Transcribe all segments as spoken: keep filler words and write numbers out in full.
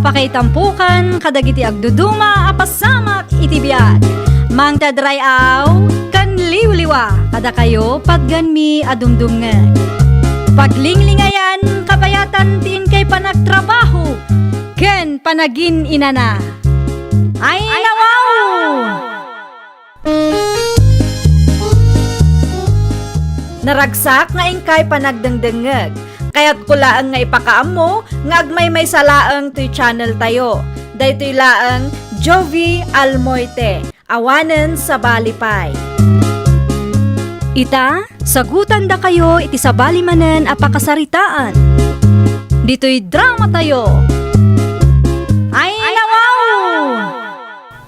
Pakaitampokan kadagiti agduduma a pasamak iti biag. Mangted ray-aw ken liwliwa kadakayo patganmi a dumdumngeg. Paglinglingayan kabayatan ti inkay panagtrabaho ken panagin-inana. Ay, nawaw! Naragsak nga inkay panagdengdengngeg. Kayatko laeng nga ipakaammo nga agmaymaysa laeng toy channel tayo. Daytoy laeng Jovie Almoite, awanen sabali pay. Ita, sagutandakayo iti sabali manen a pakasaritaan. Ditoy drama tayo. Ay, nawaw!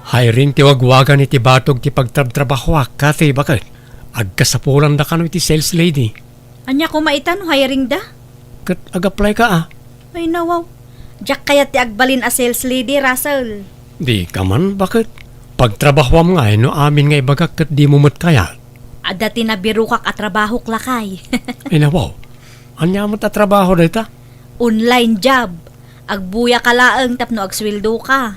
Hiring ti wagwagan iti batog ti pagtrabtrabahoak, Kathy, baket. Agkasapulan da kano iti sales lady. Ania koma ita no hiring da? Ket ag-apply ka, a? Ay, nawaw. Diak kayat ti agbalin a sales lady, Russell. Di ka man, baket. Pagtrabahoam ngay no amin nga ibagak ket dimo met kayat. Adda ti nabirokak a trabahok, lakay. Ay, nawaw. Ania met a trabaho dayta? Online job. Agbuya ka laeng tapno agsueldo ka.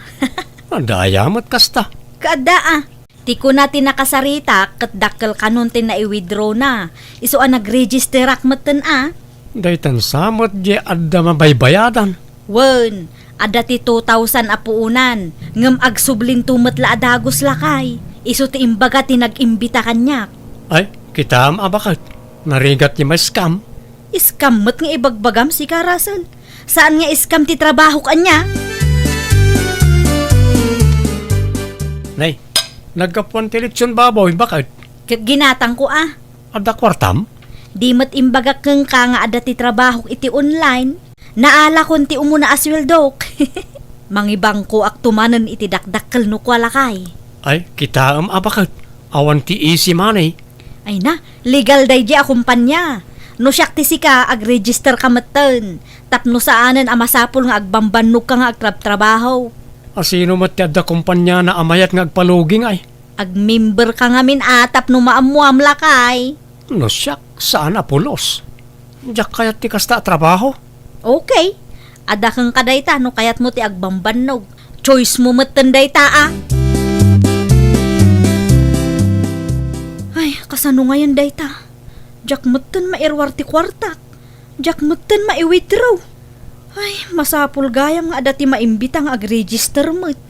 Adda aya met kasta? Kaadda, a. Ti kuna ti nakasaritak ket dakkel kanon ti nai-withdraw na. Isu a nagregisterak metten, a. Daytan sa met di adda mabaybayadan. Wen, adda ti two thousand a puonan, ngem agsublinto met la a dagus, lakay. Isu ti imbaga ti nag-imbita kaniak. Ay, kitaem a baket. Narigat ti ma-scam. Scam met nga ibagbagam, sika, Russell. Saan nga scam ti trabahok, ania? Nay, naggapuan ti litson baboy, baket. Ket ginatangko, a. Adda kuartam? Di met imbagak kenka nga adda ti trabahok iti online. Naalakon ti umuna a sueldok. Mangibangkoak to manen iti dakdakkel no kua, lakay. Ay, kitaem a baket. Awan ti easy money. Ay na, legal daydi a kumpanya. No siak ti sika, agregister ka metten. Tapno saanen a masapul nga agbambannog ka nga agtrabtrabaho. A, sino met ti adda kumpanyana a mayat nga agpalugi ngay? Agmember ka ngamin a tapno maammoam, lakay. No siak, saan a pulos. Diak kayat ti kasta a trabaho. Okay. Adda kenka dayta no kayatmo ti agbambannog. Choice mo metten dayta, a. Ay, kasano ngayen dayta? Diak metten mairuar ti kuartak. Diak metten mai-withdraw. Ay, masapul gayam nga adda ti maimbita nga agregister met.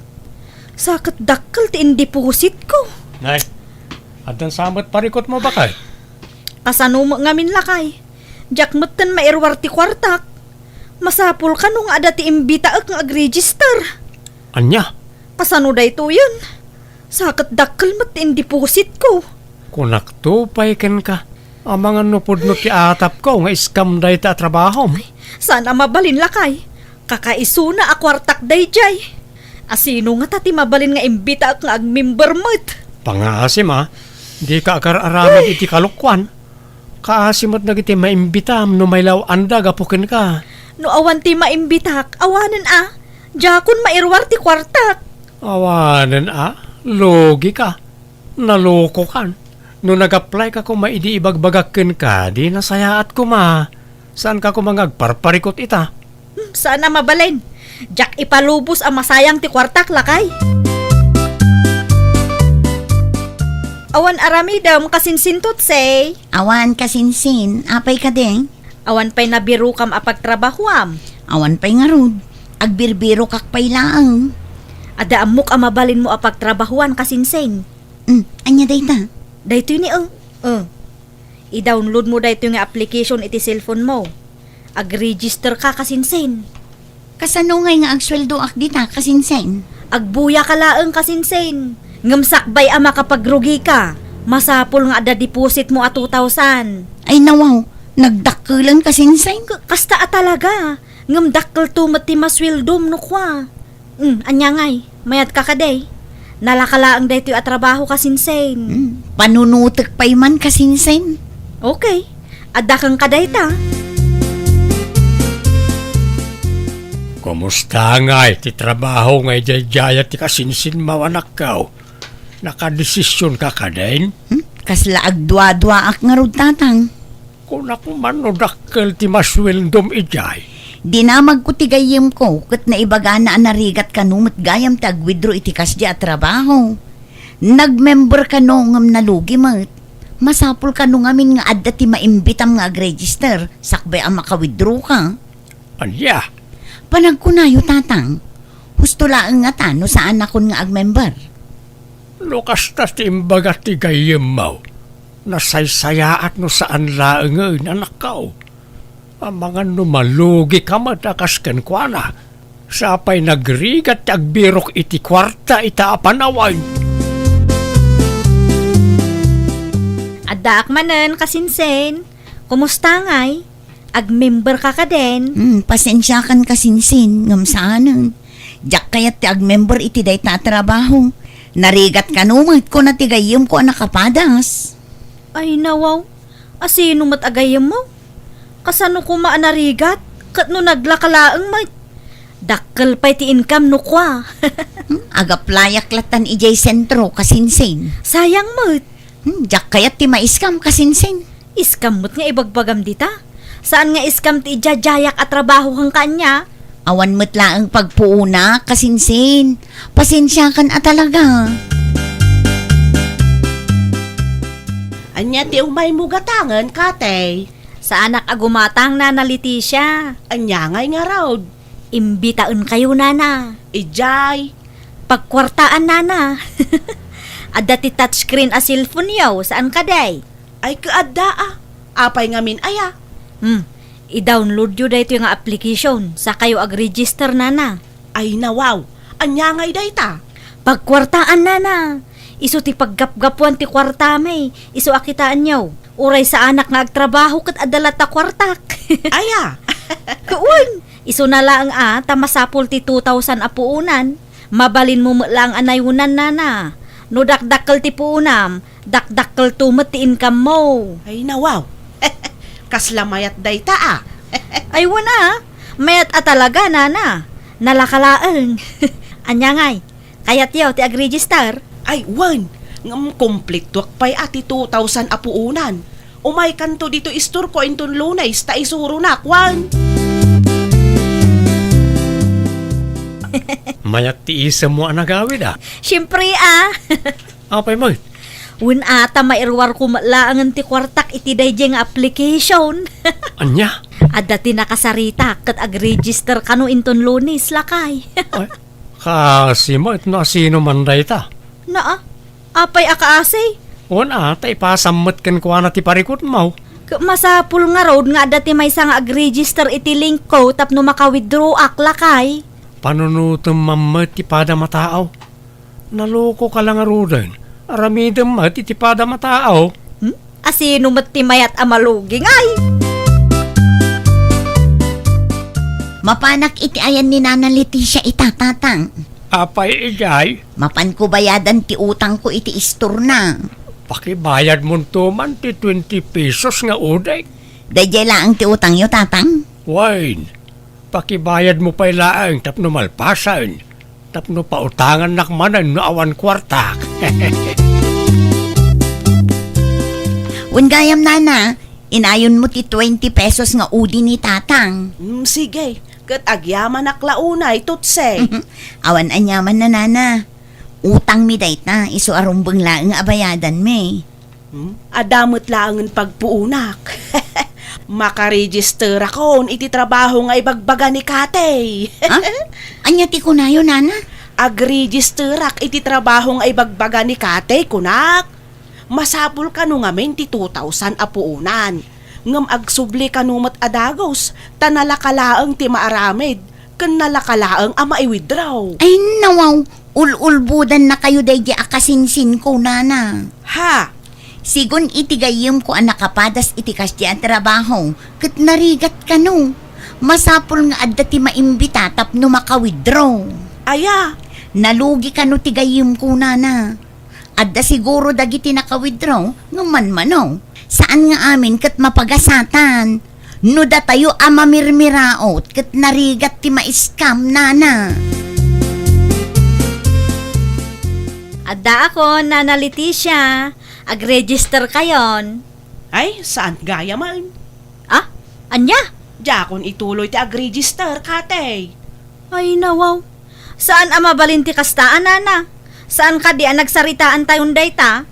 Sa ket dakkel ti indepositko. Nay, addan sa met parikutmo, baket? Kasano met ngamin, lakay? Diak metten mairuar ti kuartak. Masapul kano nga adda ti imbitaek nga agregister. Ania? Kasano daytoyen? Sa ket dakkel met ti indepositko. Kunakto pay kenka, amangan no pudno ti atapko nga scam dayta a trabahom. Saan a mabalin, lakay. Kakaisuna a kuartak daydiay. A, sino ngata ti mabalin nga imbitaek nga agmember met? Pangaasim, a, dika agar-aramid iti kalokuan. Kaasi met dagiti maimbitam no mailaw-anda gapu kenka. No awan ti maimbitak, awanen a. Diakon mairuar ti kuartak. Awanen a, lugika. Nalokokan. No nag-apply ka koma idi ibagbagak kenka, di nasayaat koma. Saanka koma nga agparparikut ita? Hmm, saan a mabalin. Diak ipalubos a masayang ti kuartak, lakay. Awan aramidem, kasinsin, Tutsay? Awan, kasinsin. Apay kadi? Awan pay nabirokam a pagtrabahoam? Awan pay ngarud. Agbirbirokak pay laeng. Adda ammok a mabalinmo a pagtrabahoan, kasinsin. Hmm, ania dayta? Daytoy ni, eh. Eh. I-download mo daytoy nga application iti cellphone mo. Ag-register ka, kasinsin. Kasano ngay nga agsueldoak dita, kasinsin? Agbuya ka laeng, kasinsin. Ngem sakbay a makapagrugi ka, masapul nga adda deposit mo a two thousand. Ay, nawaw, nagdakkelen, kasinsin? K-, kasta a talaga. Ngem dakkelto met ti masueldom no kua. Hmm, ania ngay? Mayat ka kadi? Nalaka laeng daytoy a trabaho, kasinsin. Hmm, panunutek pay man, kasinsin. Okay. Adda kenka dayta. Kumusta ngay ti trabaho nga idiay-diayat ti kasinsin mo, anakko? Nakadesision ka kadin? Hmm? Kasla agdua-duaak ngarud, tatang. Kunak man no dakkel ti masueldom idiay. Dinamagko ti gayyemko ket naibagana a narigat kano met gayam ti ag-withdraw iti kasdi a trabaho. Nag-member kano ngem nalugi met. Masapul kano ngamin nga adda ti maimbitam nga ag-register sakbay a maka-withdraw ka. Ania? Panagkunayo, Tatang. Husto laeng ngata no saanakon nga ag-member. No kasta ti imbaga ti gayyemmo, nasaysayaat no saan laengen, anakko. Amangan no malugi ka met a kas kenkuana, sa pay nagrigat ti agbirok iti kuarta ita a panawen. Addaak manen, kasinsin. Kumusta ngay? Ag-member ka kadin? Hmm, pasensiakan, kasinsin, ngem saanen. Diak kayat ti ag-member iti dayta a trabaho. Narigat kano met, kuna ti gayyemko a nakapadas. Ay, nawaw. Asino met a gayyemmo? Kasano koma a narigat? Ket no naglaka laeng met? Dakkel pay ti income no kua. Hmm, ag-applyak lattan idiay sentro, kasinsin. Sayang met. Hmm, diak kayat ti ma-scam, kasinsin. Scam met nga ibagbagam dita? Saan nga scam ti idiadiayak a trabaho kenka, ania? Awan met laeng pagpuonak, kasinsin. Pasensiakan a talaga. Ania ti umaymo gatangen, Katey? Saanak a gumatang, Nana Leticia. Ania ngay ngarud? Imbitaenkayo, Nana. Idiay? Pagkuartaan, Nana. Adda ti touchscreen a cellphone-yo, saan kadi? Ay, ket adda a. Apay ngamin aya? Hmm. I-download-yo daytoy nga application, sakayo ag-register, Nana. Ay, nawaw. Ania ngay dayta? Pagkuartaan, Nana. Isu ti paggapgapuan ti kuartami. Isu a kitaenyo. Uray saanak nga agtrabaho ket adda latta kuartak. Aya? Wen, isuna laeng a, ta masapul ti two thousand a puonan. Mabalinmo met laeng a nayonan, Nana. No dakdakkel ti puonam, dakdakkelto met ti income-mo. Ay, nawaw. Kasla mayat dayta a. Ay, wen a. Mayat a talaga, Nana. Nalaka laeng. Ania ngay? Kayatyo ti ag-register? Ay, wen. Ngem kumpletoak pay a ti two thousand a puonan. Umaykanto ditoy istorko inton Lunes ta isuronak, wen. Mayat ti isemmo a nagawid a. Siempre a. Apay met? Wen a, ta mairuarko met laengen ti kuartak iti daydiay nga application. Ania? Adda ti nakasaritak ket ag-register kano inton Lunes, lakay. Ay, kasi met no asino man dayta. Naa, apay a kaasi? Wen a, ta ipasam met kenkuana ti parikutmo. Ket masapul ngarud nga adda ti maysa nga ag-register iti linkko tapno maka-withdraw-ak, lakay. Panunotem man met ti padam a tao. Naloko ka la ngaruden. Aramidem met iti padam a tao. Hmm? Asino met ti mayat a malugi ngay? Mapanak iti ayan ni Nana Leticia ita, Tatang. Apay idiay? Mapanko bayadan ti utangko iti istorna. Pakibayadmonto man ti twenty pesos nga udik. Daydiay laeng ti utangyo, Tatang? Wen, pakibayadmo pay laeng tapno malpasen. Tapno pautangannak manen no awan kuartak. Wen gayam, Nana, inayonmo ti twenty pesos nga udi ni Tatang. Mm, sige. Ket agyamanak la unay, Tutse. Awan aniaman na, Nana. Utangmi dayta, isu a rumbeng laeng a bayadanmi. Hmm? Adda met laengen pagpuonak. Makaregisterakon iti trabaho nga ibagbaga ni Katey. Ha? Ania ti kunayo, Nana? Agregisterak iti trabaho nga ibagbaga ni Katey, kunak. Masapul kano ngamin ti two thousand a puonan. Ngem agsubli kano met a dagus, ta nalaka laeng ti maaramid. Ken nalaka laeng a mai-withdraw. Ay, nawaw, ul-ulbodannakayo daydi a kasinsinko, Nana. Ha? Sigun iti gayyemko a nakapadas iti kasdi a trabaho, ket narigat kano. Masapul nga adda ti maimbita tapno maka-withdraw. Aya? Nalugi kano ti gayyemko, Nana. Adda siguro dagiti naka-withdraw nga manmanaw. Saan nga amin ket mapagasatan. No datayo a mamirmiraot ket narigat ti ma-scam, Nana. Addaakon, Nana Leticia. Ag-register kayon. Ay, saan gayam? Ah? Ania? Diakon ituloy ti agregister, Katey. Ay, nawaw. Saan a mabalin ti kasta a, nana? Saan kadi a nagsaritaan tayon dayta?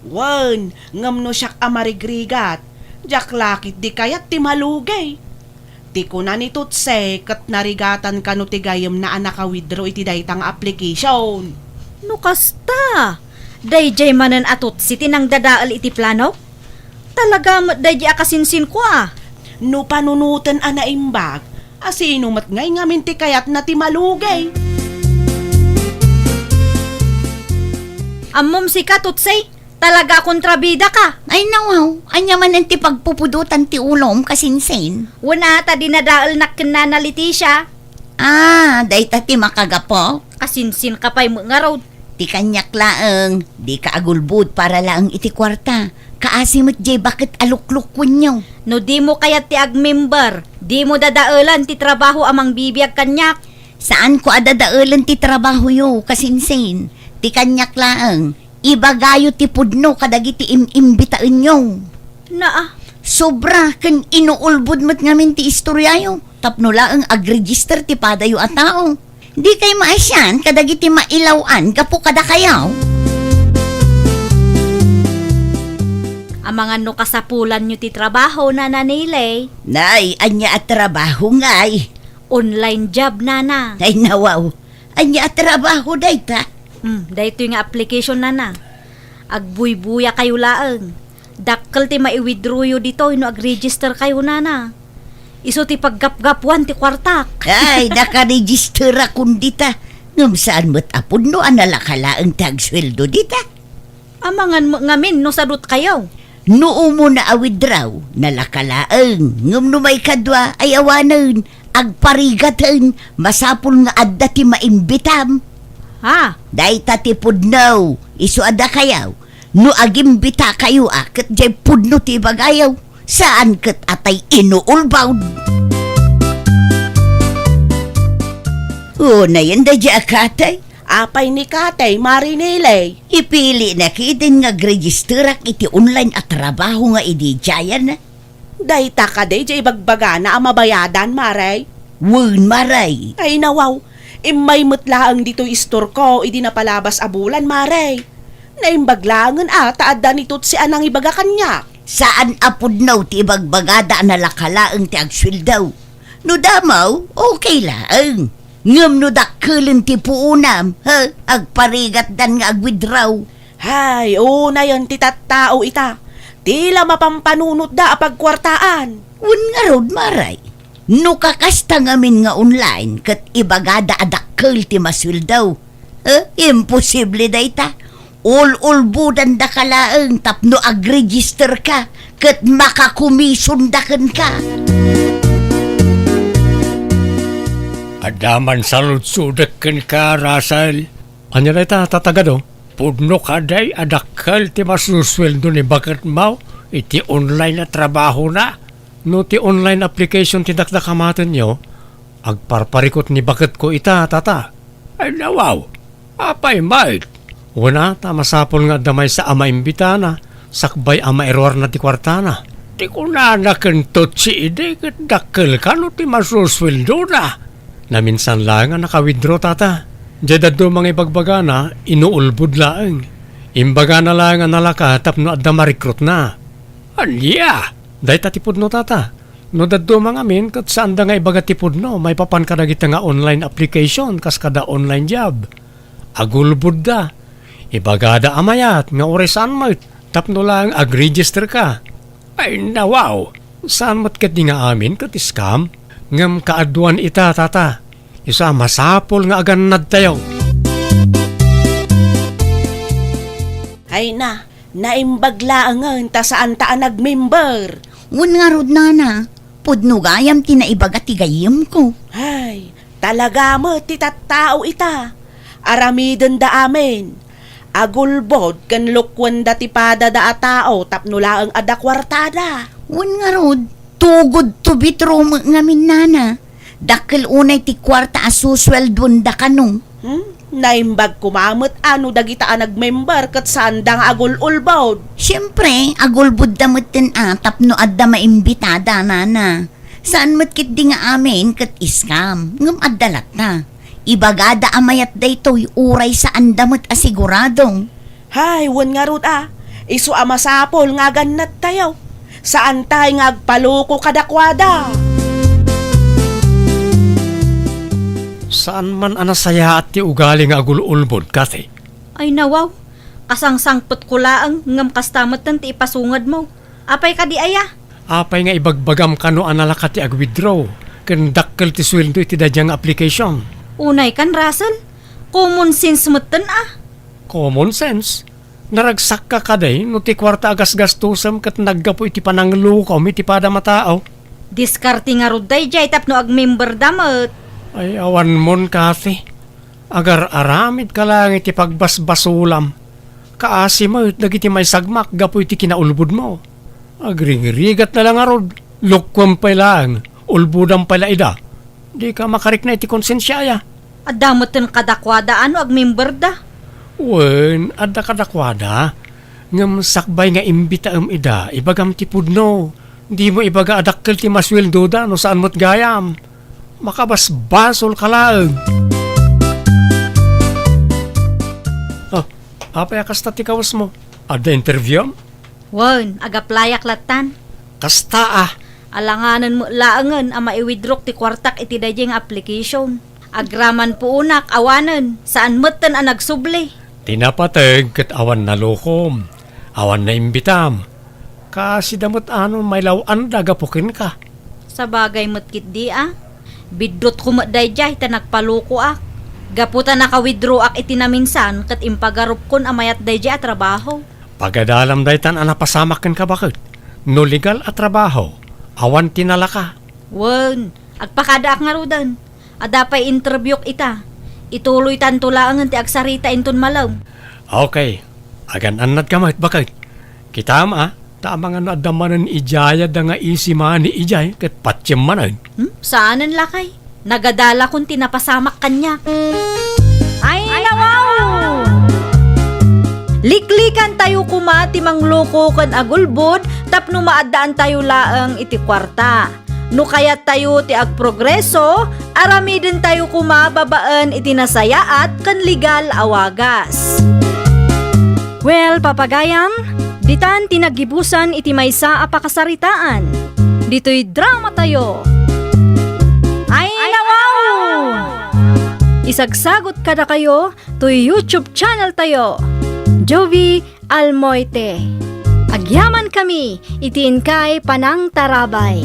Wen, ngem no siak a marigrigat, diak la ketdi kayat ti malugey. Ti kuna ni Tutse ket narigatan kano ti gayyemna a naka-withdraw iti dayta nga application. No kasta, daydiay manen a Tutse ti nangdadael iti plano? Talaga met daydi a kasinsinko a. No panunoten a naimbag, a sino met ngay ngamin ti kayatna ti malugey? Ammom sika, Tutsay, talaga a kontrabida ka. Ay, nawaw, ania manen ti pagpupudotan ti ulom, kasinsin? Wen a, ta dinadaelnak ken Nana Leticia. Ah, dayta ti makagapu? Kasinsin ka pay met ngarud. Ti kaniak laeng, dika agulbod para laeng iti kuarta. Kaasi met diay baket a luklukuenyo. No dimo kayat ti agmember, dimo dadaelan ti trabaho a mangbibiag kaniak. Saanko a dadaelen ti trabahoyo, kasinsin. Ti kaniak laeng, ibagayo ti pudno kadagiti im-imbitaenyo. Naa. Sobra ken inuulbod met ngamin ti istoriayo tapno laeng agregister ti padayo a tao. Dikay maasian kadagiti mailaw-an gapu kadakayo. Amangan no kasapulanyo ti trabaho, Nana Nilay. Nay, ania a trabaho ngay? Online job, Nana. Ay, nawaw. Ania a trabaho dayta? Hmm, daytoy nga application, Nana. Agbuybuya kayo laeng. Dakkel ti mai-withdrawyo ditoy no agregister kayo, Nana. Isu ti paggapgapuan ti kuartak. Ay, nakaregisterakon dita. Ngem saan met a pudno a nalaka laeng ti agsueldo dita. Amangan met ngamin no sadut kayo. No umuna a withdraw, nalaka laeng. Ngem no maikadua ay awanen, agparigaten, masapul nga adda ti maimbitam. Ha? Dayta ti pudno, isu a dakayo. No agimbita kayo a ket diay pudno ti ibagayo, saan ket a tay inuulbod. Unayen daydi a Katey. Apay ni Katey, Mari Nilay? Ipili na kiden nga agregisterak iti online a trabaho nga idi diayen. Dayta kadi diay ibagbagana a mabayadan, Mari? Wen, Mari. Ay, nawaw. Immay met laeng ditoy istorko idi napalabas a bulan, Mari. Naimbag laengen a ta adda ni Tutsi a nangibaga kaniak. Saan a pudno ti ibagbagada a nalaka laeng ti agsueldo. No damo, okay laeng. Ngem no dakkelen ti puonam, ha, agparigatdan nga agwithdraw. Hay, unayen ti tattao ita. Ti la mapampanunotda a pagkuartaan. Wen ngarud, Mari. No kakasta ngamin nga online ket ibagada a dakkel ti masueldo, eh, imposible dayta. Ul-ulbodandaka laeng tapno agregisterka ket makakomisonda kenka. Adda man saludsodek kenka, Russell. Ania dayta, Tata Gado? Pudno kadi a dakkel ti masusueldo ni baketmo iti online a trabahona? No ti online application ti dakdakamatenyo, agparparikut ni baketko ita, Tata. Ay, nawaw. Apay met? Wen a, ta masapul nga adda maysa a maimbitana, sakbay a mairuarna ti kuartana. Ti kunana ken Totsi idi ket dakkel kano ti masusueldona. Naminsan laeng a naka-withdraw, Tata. Diay dadduma nga ibagbagana, inuulbod laeng. Imbagana laeng a nalaka tapno adda ma-recruitna. Ania? Dayta ti pudno, Tata. No dadduma ngamin ket saanda nga ibaga ti pudno maipapan kadagita nga online application kas kada online job. Agulbodda. Ibagada a mayat nga uray saan met tapno laeng agregisterka. Ay, nawaw! Saan met ketdi nga amin ket scam? Ngem kaaduan ita, Tata. Isu a masapul nga agannadtayo. Ay na, naimbag laengen ta saanta a nagmember. Wen ngarud, Nana, pudno gayam ti naibaga ti gayyemko. Ay, talaga met ti tattao ita. Aramidenda amin. Agulbod ken lukuenda ti padada a tao tapno laeng adda kuartada. Wen ngarud, too good to be true met ngamin, Nana. Dakkel unay ti kuarta a susueldoenda kano. Hmm? Naimbag koma met a no dagita a nagmember ket saanda nga agul-ulbod. Siempre, agulbodda metten a tapno adda maimbitada, Nana. Saan met ketdi nga amin ket scam, ngem adda latta. Ibagada a mayat daytoy uray saanda met a sigurado. Hay, wen ngarud a, isu a masapul nga agannattayo. Saantay nga agpaloko kadakuada. Saan man a nasayaat ti ugali nga agul-ulbod, Kathy. Ay, nawaw. Kasangsangpetko laeng, ngem kasta metten ti ipasungedmo. Apay kadi aya? Apay nga ibagbagam kano a nalaka ti ag-withdraw ken dakkel ti sueldo iti daydiay nga application? Unay kan, Russell. Common sense metten a. Common sense? Naragsakka kadi no ti kuarta a gasgastosem ket naggapu iti pananglukom iti padam a tao? Diskarte ngarud daydiay tapno agmemberda met. Ay, awanmon, Kathy. Agar-aramidka laeng iti pagbasbasolam. Kaasi met dagiti maisagmak gapu iti kinaulbodmo. Agringrigatna la ngarud, lokuem pay laeng, ulbodam pay la ida. Dika makarikna iti konsensia aya. Adda metten kadakuada a no agmemberda. Wen, adda kadakuada. Ngem sakbay nga imbitaem ida, ibagam ti pudno. Dimo ibaga a dakkel ti masueldoda no saan met gayam. Makabasbasolka laeng. Oh, apay a kasta ti kawesmo? Adda interviewem? Wen, agaplayak lattan. Kasta a. Alanganen met laengen a maiwithdrawk ti kuartak iti daydiay nga application. Agraman puonak, awanen, saan metten a nagsubli. Ti napateg ket awan nalukom, awan naimbitam. Kaasida met a no mailaw-anda gapu kenka. Sabagay met ketdi a. Biddutko met daydiay ta nagpalokoak. Gapu ta naka-withdrawak iti naminsan ket impagarupkon a mayat daydiay a trabaho. Pagadalam daytan a napasamak kenka baket. No legal a trabaho, awan ti nalaka. Wen, agpakadaak ngaruden. Adda pay interviewk ita. Ituloytanto laengen ti agsarita inton malem. Okay. Agan-annadka met baket. Kitam a, ta amangan no adda manen idiay a da nga easy money idiay ket patiem manen. Hmm? Saanen lakay? Nagadalakon ti napasamak kaniak. Ay, nawaw! Liklikantayo koma ti mangloko ken agulbod tapno maaddaantayo laeng iti kuarta. No kayattayo ti agprogreso, aramidentayo koma babaen iti nasayaat ken legal a wagas. Well, papagayam, ditan ti naggibusan iti maysa a pakasaritaan. Ditoy dramatayo. Ay, nawaw! Isagsagot kadakayo toy YouTube channel tayo, Jovie Almoite. Agyamankami iti inkay panangtarabay.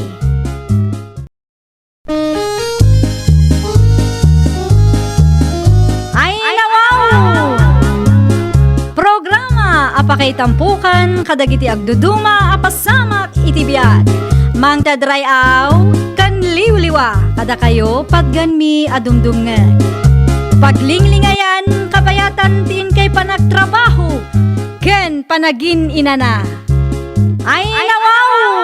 Ay, nawaw! Programa a pakaitampokan kadagiti agduduma a pasamak iti biag. Mangted ray-aw ken liwliwa kadakayo patgenmi a dumdumngeg. Paglinglingayan, kabayatan ti inkay panagtrabaho ken panagin-inana. Ay, nawaw!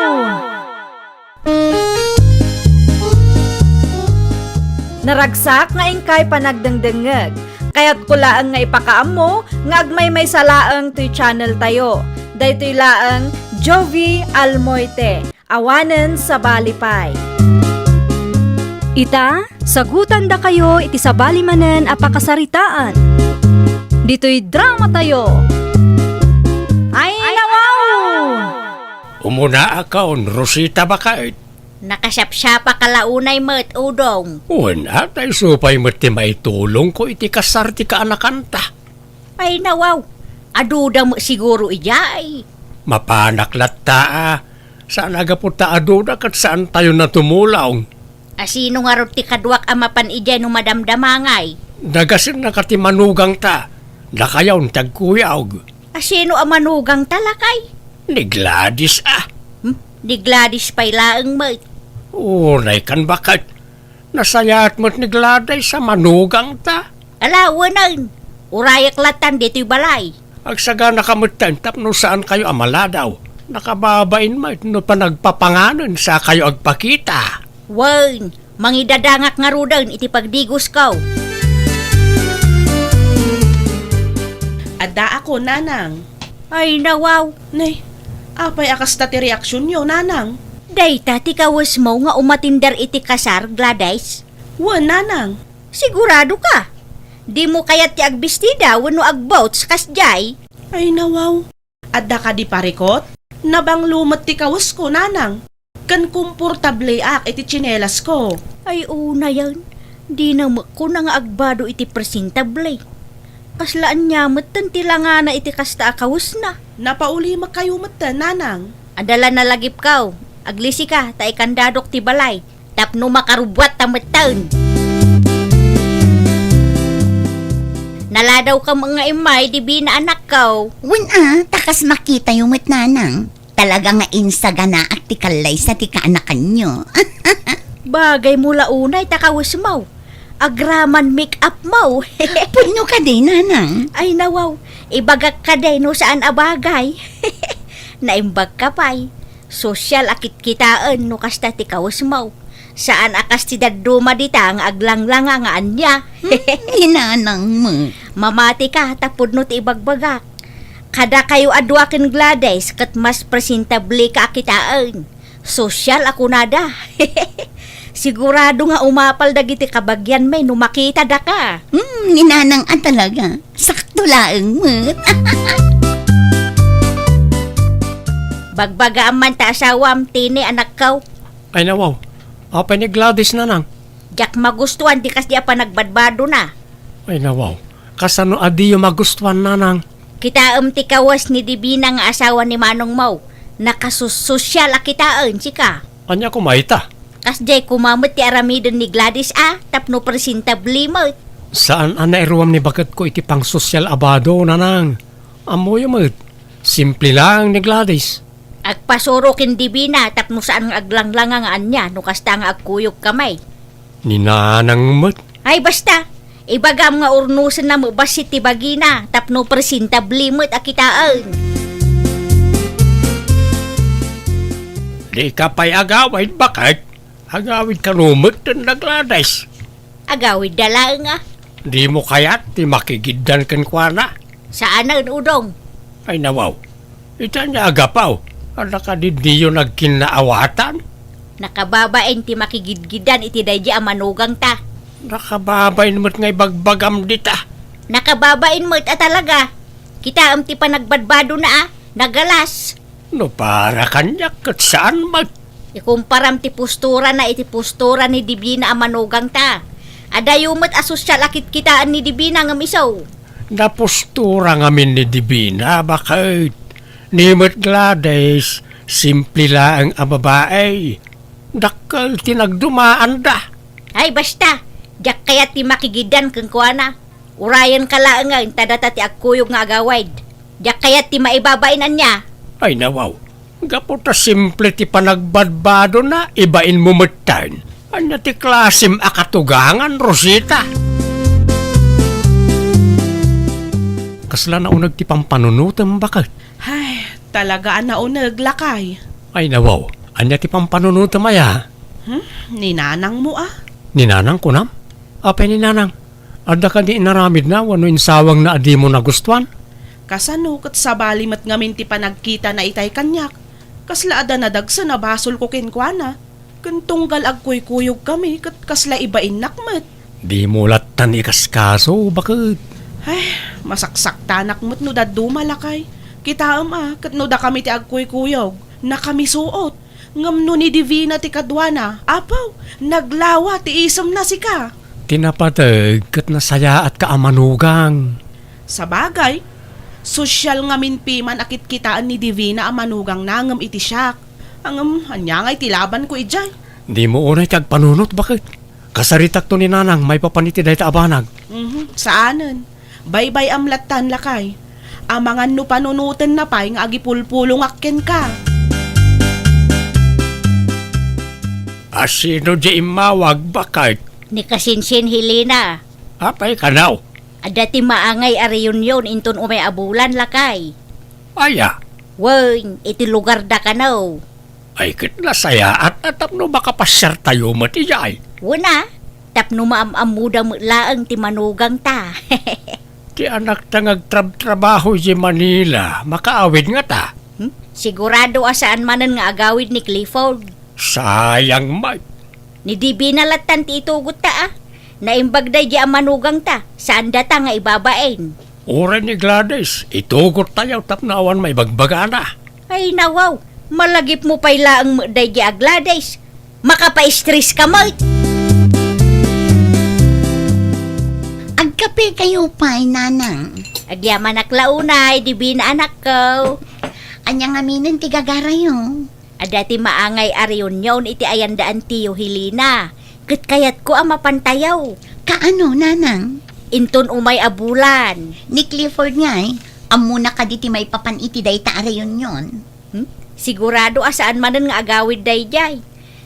Naragsak nga inkay panagdengdengngeg. Kayatko laeng nga ipakaammo nga agmaymaysa laeng toy channel tayo. Daytoy laeng Jovie Almoite. Awanen sabali pay. Ita, sagutandakayo iti sabali manen a pakasaritaan. Ditoy dramatayo. Ay, nawaw! Umunaakon, Rosita, baket. Nakasiapsiapaka la unay met, Udong. Wen, a, ta isu pay met ti maitulongko iti kasar ti kaanakanta. Ay, nawaw. Aduda met siguro idiay. Mapanak latta a. Saan a gapu ta aduda ket saantayon a tumulong. A, sino ngarud ti kaduak a mapan idiay no madamdamangay? Nagasennaka ti manugangta. Dakayon ti agkuyog. A, sino a manugangta, lakay? Ni Gladys a. Hmm? Ni Gladys pay laeng met. Unay kan baket. Nasayaat met ni Gladys a manugangta. Ala, wenen. Urayak latan ditoy balay. Agsaganaka metten tapno saankayo a maladaw. Nakababain met no panagpapanganen sakayo agpakita. Wen, mangidadangak ngaruden iti pagdigosko. Addaakon, nanang. Ay, nawaw. Nay, apay a kasta ti reaksionyo, nanang? Dayta ti kawesmo nga umatinder iti kasar, Gladys? Wen, nanang. Sigurado ka? Dimo kayat ti agbistida wenno agboots kasdiay? Ay, nawaw. Adda kadi parikot? Nabanglo met ti kawesko, nanang. Ken komportableak iti tsinelasko. Ay, unayen. Dina met kuna nga agbado iti presentable. Kasla ania metten ti langana iti kasta a kawesna? Napaulimekkayo metten, nanang. Adala nalagipkaw. Aglisika, ta ikandadok ti balay. Tapno makarubbuatta metten. Naladawka met nga immay, Divina, anakko. Wen a, ta kas makitayo met, nanang. Talaga nga insaganaak ti kallaysa ti kaanakanyo. Bagaymo la unay ta kawesmo. Agraman make-upmo. Pudno kadi, nanang? Ay, nawaw. Ibagak kadi no saan a bagay. Naimbagka pay. Sosyal a kitkitaen no kasta ti kawesmo. Saan a kas ti dadduma dita nga aglanglanga nga ania. Hmm, ni nanang met. Mamatika ta pudno ti ibagbagak. Kadakayo a dua ken Gladys ket mas presentableka a kitaen. Sosyal a kunada. Sigurado nga umapal dagiti kabagianmi no makitada ka. Hmm, ni nanang a talaga. Sakto laeng met. Bagbagaam man ta asawam, Tini, anakko. Ay, nawaw. Apay ni Gladys, nanang? Diak magustuan ti kasdi a panagbadbadona. Ay, nawaw. Kasano a diyo magustuan, nanang? Kitaem ti kawes ni Divina nga asawa ni manongmo. Nakasussosyal a kitaen, sika. Ania koma ita? Kasdiay koma met ti aramiden ni Gladys a tapno presentable met. Saan a nairuam ni baketko iti pangsosyal a bado, nanang. Ammoyo met, simple laeng ni Gladys. Agpasuro ken Divina tapno saan nga aglanglanga nga ania no kasta nga agkuyogkami. Ni nanang met. Ay, basta, ibagam nga urnosenna met bassit ti bagina tapno presentable met a kitaen. Dika pay agawid, baket? Agawid kano met ken da Gladys. Agawidda laeng a. Dimo kayat ti makigiddan kenkuana? Saanen, Udong. Ay, nawaw. Ita ania a gapu? Adda kadi diyo nagkinnaawatan? Nakababain ti makigidgiddan iti daydi a manugangta. Nakababain met nga ibagbagam dita. Nakababain met a talaga. Kitaem ti panagbadbadona a, nagalas. No para kaniak ket saan met. Ikumparam ti posturana iti postura ni Divina a manugangta. Adayo met a sosyal a kitkitaen ni Divina ngem isu. Napostura ngamin ni Divina, baket. Ni met Gladys, simple laeng a babai. Dakkel ti nagdumaanda. Ay, basta, diak kayat ti makigiddan kenkuana. Urayenka laengen ta data ti agkuyog nga agawid. Diak kayat ti maibabain ania. Ay, nawaw. Gapu ta simple ti panagbadbadona, ibainmo metten. Ania ti klasem a katugangan, Rosita? Kasla nauneg ti pampanunotem, baket? Ay, talaga a nauneg, lakay. Ay, nawaw. Ania ti pampanunotem aya? Hmm? Ni nanangmo a? Ni nanang, kunam? Apay ni nanang? Adda kadi inaramidna wenno insawangna a dimo nagustuan? Kasano ket sabali met ngamin ti panagkitana itay kaniak? Kasla adda nadagsen a basolko kenkuana. Ken tunggal agkuykuyogkami ket kasla ibainnak met. Dimo lattan ikaskaso, baket? Ay, masaksaktanak met no dadduma, lakay. Kitaem a, ket no dakami ti agkuykuyog, nakamisuot. Ngem no ni Divina ti kaduana, apo, naglawa ti isemna sika. Ti napateg ket nasayaatka a manugang. Sabagay, sosyal ngamin piman a kitkitaen ni Divina a manugangna ngem iti siak. Ngem, ania ngay ti labanko idiay? Dimo unay ti agpanunot, baket? Kasaritakto ni nanang maipapan iti dayta a banag. Mhm, saanen. Baybay-am lattan, lakay. Amangan no panunotenna pay nga agipulpulongak kenka. A sino di immawag, baket? Ni kasinsin Helena. Apay kano? Adda ti maangay a reunion inton umay a bulan, lakay. Aya? Wen, iti lugarda kano. Ay, ket nasayaat a tapno makapasiartayo met idiay. Wen a, tapno maam-ammoda met laeng ti manugangta. Ti anakta nga agtrabtrabaho idiay Manila, makaawid ngata? Hmm? Sigurado a saan manen nga agawid ni Clifford. Sayang met. Ni Divina lattan ti itugotta, a. Naimbag daydi a manugangta, saan data nga ibabain. Uray ni Gladys, itugottayo tapno awan maibagbagana. Ay, nawaw, malagipmo pay laeng met daydi a Gladys. Makapa-stress ka met. Agkapekayo pay, Nanang. Agyamanak la unay, Divina anakko. Ania ngaminen ti gagarayo? Adda ti maangay a reunion iti ayan da Antiyo Helena. Ket kayatko a mapantayo. Kaano, Nanang? Inton umay a bulan. Ni Clifford ngay, ammona kadi ti maipapan iti dayta a reunion? Hmm? Sigurado a saan manen nga agawid daydiay.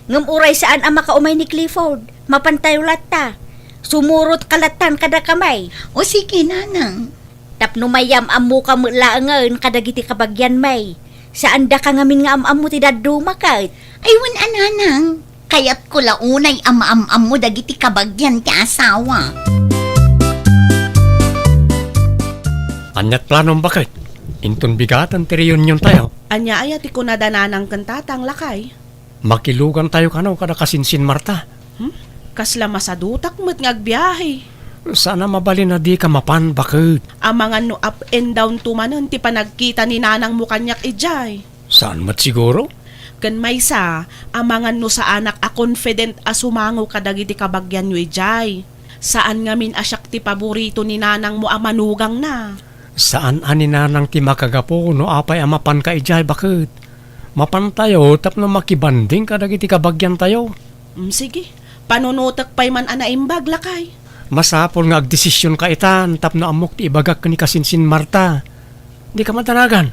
Ngem uray saan a makaumay ni Clifford, mapantayo latta. Sumurot ka lattan kada kamay. O sige, Nanang. Tapno mayam-ammoka met laengen kadagiti kabagianmi. Saandaka ngamin nga am-ammo ti dadduma ket. Ay, wen a, Nanang. Kayatko la unay a maam-ammo dagiti kabagian ti asawa. Ania't planom, baket? Inton bigaten ti reuniontayo. Ania aya ti kunada Nanang ken Tatang, lakay? Makilugantayo kano kada kasinsin Marta. Hmm? Kasla masadutak met nga agbiahe. Saan a mabalin a dika mapan, baket. Amangan no up and down to manen ti panagkita ni nanangmo kaniak idiay. Saan met siguro? Ken maysa, amangan no saanak a confident a sumango kadagiti kabagianyo idiay. Saan ngamin a siak ti paborito ni nanangmo a manugangna. Saan a ni nanang ti makagapu no apay a mapanka idiay, baket. Mapantayo tapno makibanding kadagiti kabagiantayo. Mm, sige. Panunotek pay man a naimbag, lakay. Masapul nga agdesisionka itan tapno ammok ti ibagak ken ni kasinsin Marta. Dika madanagan.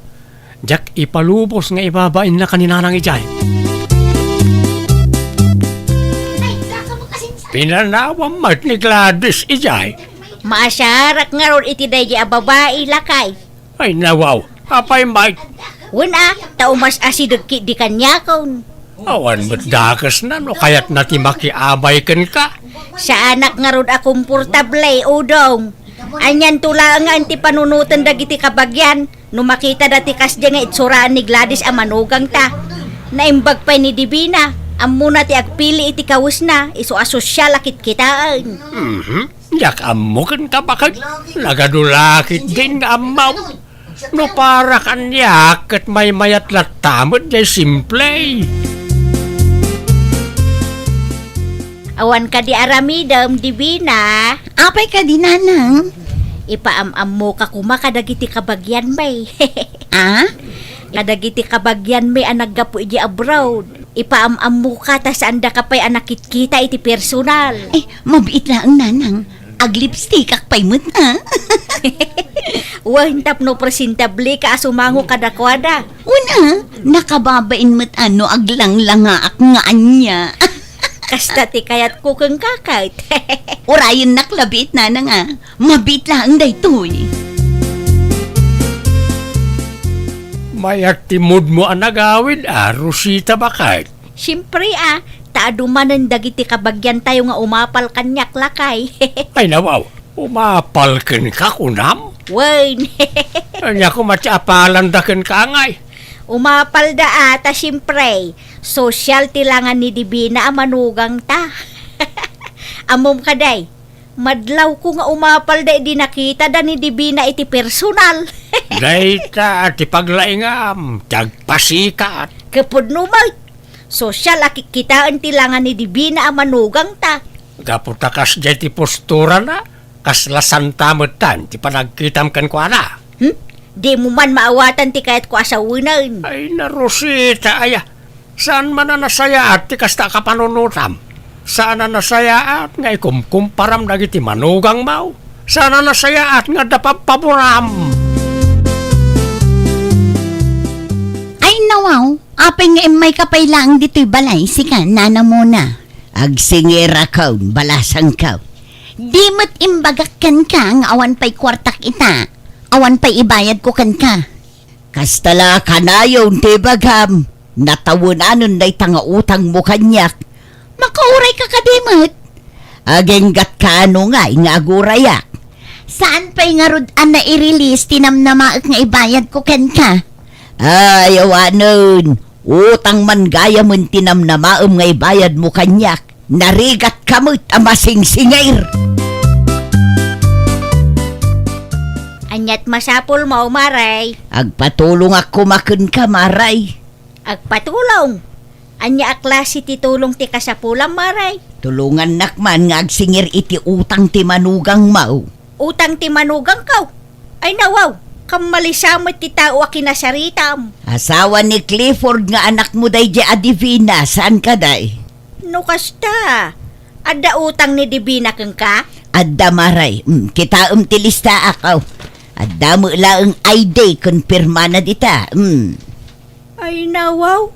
Diak ipalubos nga ibabainna ken ni nanang idiay. Pinanawam met ni Gladys idiay. Maasiarak ngarud iti daydi a babai, lakay. Ay, nawaw. Apay met? Wen a, ta umas-asideg ketdi kaniakon. Awan met dakesna no kayatna ti makiabay kenka. Saanak ngarud a komportable, Udong. Anianto laeng nga ti panunoten dagiti kabagian no makitada ti kasdi nga itsuraan ni Gladys a manugangta. Naimbag pay ni Divina, ammona ti agpili iti kawesna, isu a sosyal a kitkitaen. Mhm. Diak ammo kenka, baket. Nagadu la ketdin nga ammo. No para kaniak, ket maymayat latta met diay simple. Awan kadi aramidem, Divina? Apay kadi, nanang? Ipaam-ammoka koma kadagiti kabagianmi. Ah? Kadagiti kabagianmi a naggapu idiay abroad. Ipaam-ammoka ta saandaka pay a nakitkita iti personal. Eh, mabiit laeng, nanang. Aglipstickak pay met, a? Wen, tapno presentableka a sumango kadakuada. Wen, a, nakababain met a no aglanglangaak nga ania. Kasta ti kayatko kenka ket. Urayennak la biit, nanang, a. Mabiit laeng daytoy. Mayat ti moodmo a nagawid, a, Rosita, baket? Siempre, a, ta adu manen dagiti kabagiantayo nga umapal kaniak, lakay. Ay, nawaw, umapal kenka, kunam? Wen. Ania koma ti apalanda kenka, ngay? Umapalda, a, ta siempre, sosyal ti langan ni Divina a manugangta. Ammom kadi, madlawko nga umapalda idi nakitada ni Divina iti personal. Dayta ti paglaingam, ti agpasikat. Ket pudno met, sosyal a kitkitaen ti langan ni Divina a manugangta. Gapu ta kasdiay ti posturana, kasla santa metten ti panagkitam kenkuana. Hmm? Dimo man maawatan ti kayatko a sawenen. Ay, na Rosita, aya. Saan man a nasayaat ti kasta a kapanunotam. Saan a nasayaat nga ikumkumparam dagiti manugangmo. Saan a nasayaat nga adda pabpaboram. Ay, nawaw, apay nga immayka pay laeng ditoy balay, sika, Nana Mona? Agsingirakon, balasangko. Di met imbagak kenka nga awan pay kuartak ita. Awan pay ibayadko kenka. Kasta la kanayon ti ibagam, natawenanen dayta nga utangmo kaniak. Makaurayka kadi met? Aginggatka no ngay nga agurayak. Saan pay ngarud a nai-release ti namnamaek nga ibayadko kenka? Ay, awanen. Utang man gayamen ti namnamaem nga ibayadmo kaniak. Narigatka met a masingsingir. Aniat masapulmo, Maray? Agpatulongak koma kenka, Maray. Agpatulong? Ania a klase ti tulong ti kasapulam, Maray? Tulongannak man nga agsingir iti utang ti manugangmo. Utang ti manugangko? Ay nawaw, kammalisamet ti tao a kinasaritam. Asawa ni Clifford nga anakmo daydi a Divina, saan kadi? No kasta, adda utang ni Divina kenka? Adda, Maray. Mm, kitaem ti listaak, aw. Adda met laeng I D ken pirmana dita. Mm. Ay nawaw,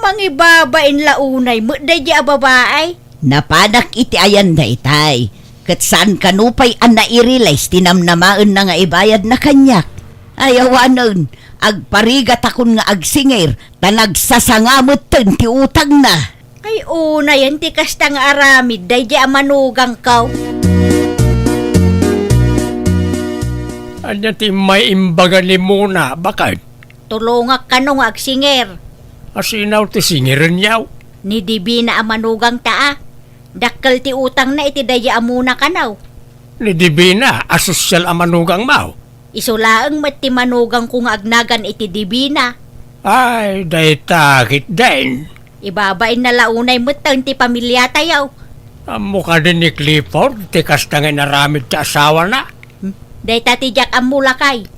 mangibabain la unay met daydi a babai. Napanak iti ayan daytay, ket saan kano pay a nairealize ti namnamaenna nga ibayadna kaniak. Ay awanen, agparigatakon nga agsingir, ta nagsasanga metten ti utangna. Ay, unayen ti kasta nga aramid daydi a manugangko. Ania ti maimbag ni Mona, baket? Tulongak kano nga agsingir. Asino ti singirenyo? Ni Divina a manugangta a. Dakkel ti utangna iti daydi a Mona kano. Ni Divina a sosyal a manugangmo? Isu laeng met ti manugangko nga agnagan iti Divina. Ay, dayta ketdin. Ibabainna la unay metten ti pamiliatayo. Ammo kadi ni Clifford ti kasta nga inaramid ti asawana? Hmm, dayta ti diak ammo, lakay.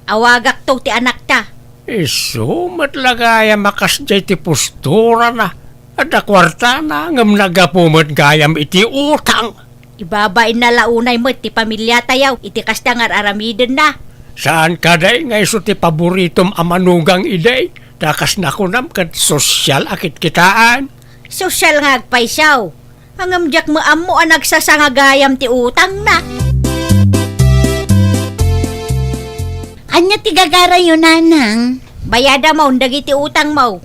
Awagakto ti anakta. Isu met la gayam a kasdiay ti posturana. Adda kuartana, ngem naggapu met gayam iti utang. Ibabainna la unay met ti pamiliatayo iti kasta nga ar-aramidenna. Saan kadi nga isu ti paboritom a manugang idi? Ta kas nakunam ket sosyal a kitkitaan. Sosyal nga agpayso. Ngem diak met ammo a nagsasanga gayam ti utangna. Ania ti gagarayo, nanang? Bayadamon dagiti utangmo.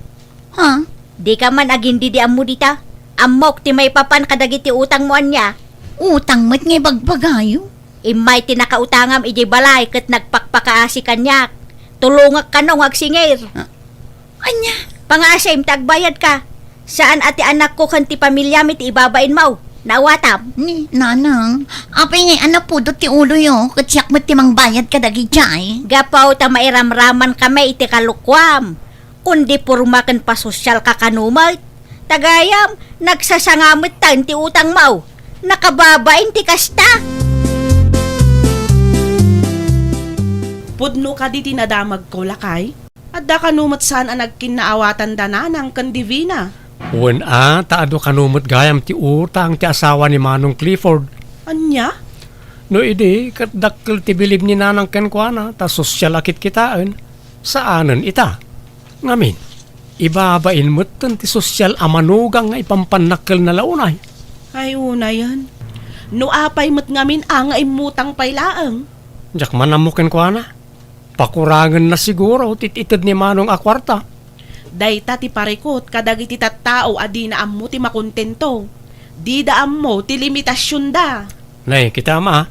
Ha? Dika man agindidi ammo dita. Ammok ti maipapan kadagiti utangmo ania. Utang met nga ibagbagayo? Immay ti nakautangam idiay balay ket nagpakpakaasi kaniak. Tulongak kano nga agsingir. Ah, ania? Pangaasim ta agbayadka. Saan a ti anakko ken ti pamiliami ti ibabainmo. Naawatam? Ni, nanang, apay ngay a napudot ti uloyo, ket siak met ti mangbayad kadagijay. Gapu ta mairamramankami iti kalokuam. Kundi porma ken pasosyalka kano met. Ta gayam, nagsasanga metten ti utangmo. Nakababain ti kasta. Pudno kadi ti nadamagko, lakay? Adda kano met saan a nagkinnaawatan da Nanang ken Divina? Wen a, ta adu kano met gayam ti utang ti asawa ni Manong Clifford. Ania? No idi, ket dakkel ti bilib ni Nanang kenkuana, ta sosyal a kitkitaen. Saanen ita. Ngamin, ibabain metten ti sosyal a manugang nga ipampannakkelna la unay. Ay, unayen. No apay met ngamin a nga immutang pay laeng? Diak man ammo kenkuana. Pakurangenna siguro ti it-ited ni Manong a kuarta. Dayta ti parikut kadagiti tattao a dina ammo ti makontento. Dida ammo ti limitasionda. Nay, kitam a,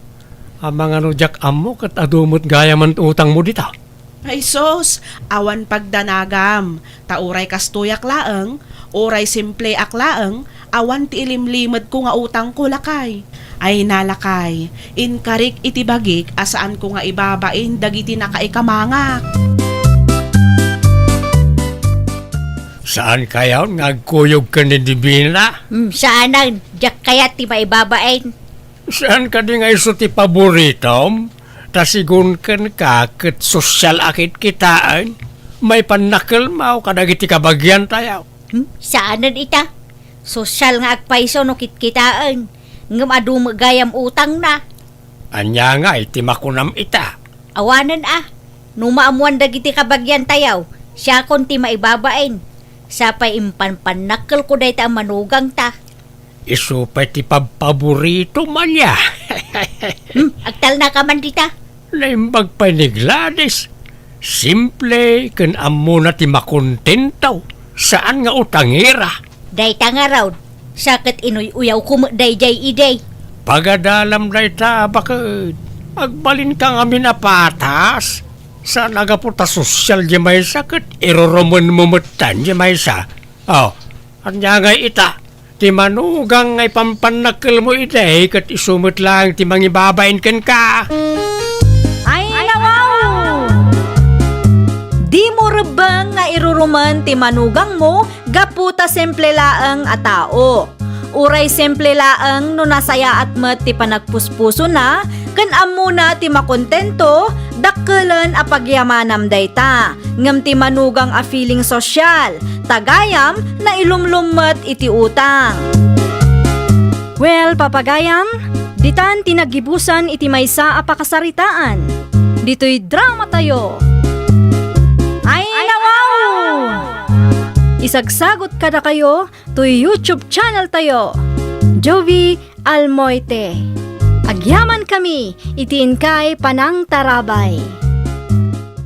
amangan no diak ammo ket adu met gayamen ti utangmo dita. Ay sus, awan pagdanagam, ta uray kastoyak laeng, uray simpleak laeng, awan ti ilimlimedko nga utangko, lakay. Ay na, lakay, inkarik iti bagik a saanko nga ibabain dagiti nakaikamangak. Saan kayon nga agkuyog ken ni Divina? Hmm, saanen, diak kayat ti maibabain. Saan kadi nga isu ti paboritom? Ta sigun kenka ket sosyal a kitkitaen, maipannakkelmo kadagiti kabagiantayo. Hmm? Saanen ita? Sosyal nga agpayso no kitkitaen, ngem adu met gayam utangna. Ania ngay ti makunam ita? Awanen a, no maammoan dagiti kabagiantayo, siakon ti maibabain. Sapay impanpannakkelko dayta a manugangta. Isu pay ti pabpaboritom ania. Hmm, agtalnaka man dita. Naimbag pay ni Gladys. Simple ken ammona ti makontento. Saan nga utangera. Dayta ngarud, sa ket inuy-uyawko met daydiay idi. Pagadalam dayta, baket. Agbalinka ngamin a patas. Saan a gapu ta sosial diay maysa ket irurumenmo metten diay maysa. Oh, ania ngay ita? Ti manugang nga ipampannakkelmo idi ket isu met laeng ti mangibabain kenka. Ay, nawaw! Dimo rebbeng nga irurumen ti manugangmo gapu ta simple laeng a tao. Uray simple laeng no nasayaat met ti panagpuspusona ken ammona ti makontento, dakkelen a pagyamanam dayta. Ngem ti manugang a feeling sosyal, tagayam, nailumlom met iti utang. Well, papagayam, ditan ti naggibusan iti maysa a pakasaritaan. Ditoy drama tayo. Ay, nawaw! Isagsagot kadakayo toy YouTube channel tayo, Jovie Almoite. Agyaman kami iti inkay panangtarabay.